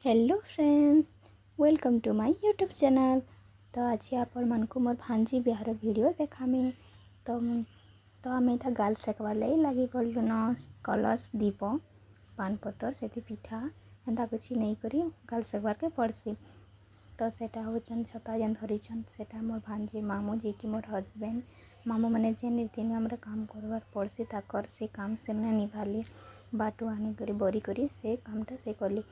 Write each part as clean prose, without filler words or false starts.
Hello friends, welcome to my YouTube channel। ତ ଆଜି ଆପଣମାନଙ୍କୁ ମୋର୍ ଭାଞ୍ଜି ବିହାର ଭିଡ଼ିଓ ଦେଖାମି। ତ ଆମେ ଏଇଟା ଗାଲ୍ ସେକବାର୍ ଲାଗି ଲାଗି ପଡ଼ଲୁନ। କଲସ୍, ଦୀପ, ପାନ୍ ପତର୍, ସେଥି ପିଠା ଏନ୍ତା କିଛି ନେଇକରି ଗାଲ୍ ସେକବାର୍କେ ପଡ଼୍ସି। ତ ସେଟା ହଉଛନ୍ ଛତା ଯେନ୍ ଧରିଛନ୍, ସେଟା ମୋର୍ ଭାଞ୍ଜି ମାମୁଁ, ଯିଏକି ମୋର୍ ହଜବେଣ୍ଡ ମାମୁଁ। ମାନେ ଯେନ୍ ରୀତି ନିୟମରେ କାମ୍ କରବାର୍ ପଡ଼୍ସି, ତାକର୍ ସେ କାମ୍ ସେମାନେ ନିଭାଲେ। ବାଟୁ ଆଣିକରି ବରି କରି ସେ କାମ୍ଟା ସେ କଲେ।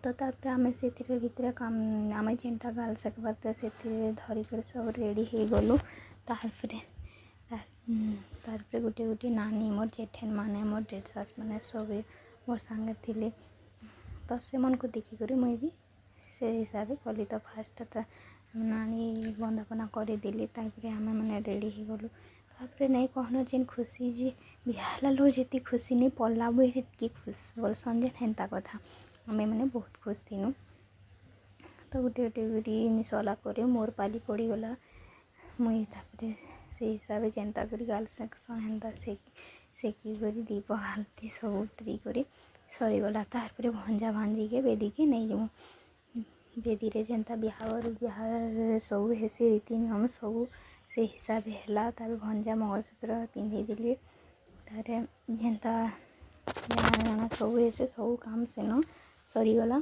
ତ ତାପରେ ଆମେ ସେଥିରେ ଭିତରେ କାମ ଆମେ ଯେନ୍ଟା ଗାଲ୍ ସେକବାର୍, ତ ସେଥିରେ ଧରିକରି ସବୁ ରେଡ଼ି ହେଇଗଲୁ। ତାପରେ ଗୋଟେ ଗୋଟେ ନାନୀ, ମୋର୍ ଜେଠେନ୍ ମାନେ, ମୋର୍ ଜେଠ୍ ମାନେ ସବେ ମୋର୍ ସାଙ୍ଗେ ଥିଲେ। ତ ସେମାନଙ୍କୁ ଦେଖିକରି ମୁଇଁ ବି ସେ ହିସାବେ କଲି। ତ ଫାଷ୍ଟ ତ ନାନୀ ବନ୍ଦାପନା କରିଦେଲି। ତାପରେ ଆମେମାନେ ରେଡ଼ି ହେଇଗଲୁ। ତାପରେ ନାଇଁ କହନ ଯେନ୍ ଖୁସି ଯେ, ବିହା ହେଲା ଲୋକ୍ ଯେତି ଖୁସି ନେଇ ପଢ଼ଲା ମୁଇଁ ହେତ୍କି ଖୁସ୍ ବୋଲସନ୍ ଯେ, ହେନ୍ତା କଥା। ଆମେମାନେ ବହୁତ ଖୁସ୍ ଥିନୁ। ତ ଗୋଟେ ଗୋଟେ କରି ସରିଲା ପରେ ମୋର୍ ପାଲି ପଡ଼ିଗଲା। ମୁଇଁ ତାପରେ ସେଇ ହିସାବେ ଯେନ୍ତା କରି ଗାଲ୍ ସେକସନ୍, ହେନ୍ତା ସେକି କରି ଦୀପ ଆଳତି ସବୁ କରି ସରିଗଲା। ତାପରେ ଭଞ୍ଜା ଭାଞ୍ଜିକେ ବେଦିକେ ନେଇଯିମୁ। ବେଦିରେ ଯେନ୍ତା ବିହାଘର ବିହା ସବୁ ହେସି, ରୀତି ନିୟମ ସବୁ ସେ ହିସାବେ ହେଲା। ତାପରେ ଭଞ୍ଜା ମଙ୍ଗଳସୂତ୍ର ପିନ୍ଧେଇଦେଲି। ତାପରେ ଯେନ୍ତା ଜାଣା ଜାଣା ସବୁ ହେସି, ସବୁ କାମ୍ ସେନ ସରିଗଲା।